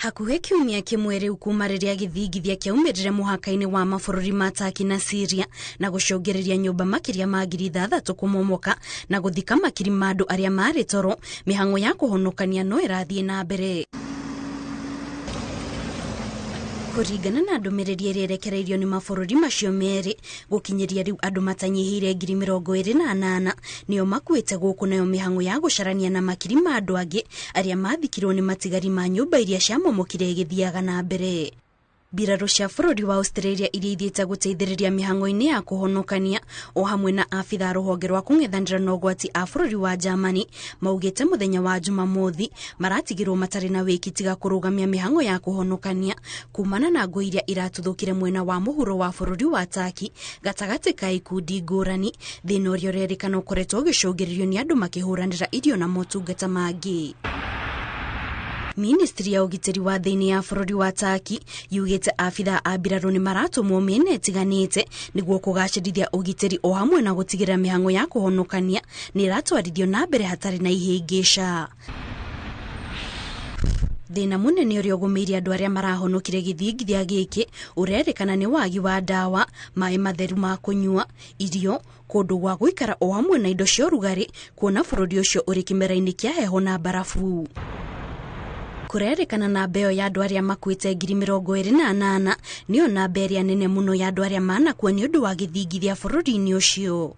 Hakuhĩ kiumia kĩmwe rĩu kuma rĩrĩa gĩthingithia kĩaumĩrire mũhaka-inĩ wa mabũrũri ma Turkey na Syria na gũcũngĩrĩria nyũmba makĩria ma 6,000 kũmomoka na gũthika makiri ma andũ arĩa marĩ toro, mĩhang'o ya kũhonokania no ĩrathiĩ na mbere. Kũringana na ndũmĩrĩri ĩrĩa ĩrekereirio nĩ mabũrũri macio merĩ, gũkinyĩria rĩu andũ matanyihĩire 28,000 nĩo makuĩte gũkũ, nayo mĩhang'o ya gũcarania na makiri ma andũ angĩ arĩa mathikirwo nĩ matigari ma nyũmba iria ciamomokire ĩgĩthiaga na mbere. Mbirarũ cia bũrũri wa Australia iria ithiĩte gũteithĩrĩria mĩhang'o-inĩ ya kũhonokania o hamwe na abitha rũhonge rwa kũng'ethanĩra na ũgwati a bũrũri wa Germany maugĩte mũthenya wa Jumamothi maratigirwo matarĩ na wĩki tiga kũrũgamia mĩhang'o ya kũhonokania kumana na ngũ iria iratuthũkire mwena wa mũhuro wa bũrũri wa Turkey gatagatĩ ka ikundi ngũrani, thĩna ũrĩa ũrerĩkana ũkoretwo ũgĩcũngĩrĩrio nĩ andũ makĩhũranĩra irio na motungata mangĩ. Ministry ya ũgitĩri wa thĩinĩ ya bũrũri wa Turkey yugĩte abitha a mbirarũ nĩ maratũmwo mĩena ĩtiganĩte nĩguo kũgacĩrithia ũgitĩri o hamwe na gũtigĩrĩra mĩhang'o ya kũhonokania nĩ ĩratwarithio na mbere hatarĩ na ihĩngĩca. Thĩna mũnene ũrĩa ũgũmĩire andũ arĩa marahonokire gĩthingithia gĩkĩ ũrerĩkana nĩ wagi wa ndawa, maĩ matheru ma kũnyua, irio, kũndũ gwa gũikara o hamwe na indo cia ũrugarĩ, kuona bũrũri ũcio ũrĩ kĩmera-inĩ kĩa heho na mbarabu. Kũrerĩkana namba ĩyo ya andũ arĩa makuĩte 28,000 nĩyo namba ĩrĩa nene mũno ya andũ arĩa manakua nĩ ũndũ wa gĩthingithia bũrũri-inĩ ũcio.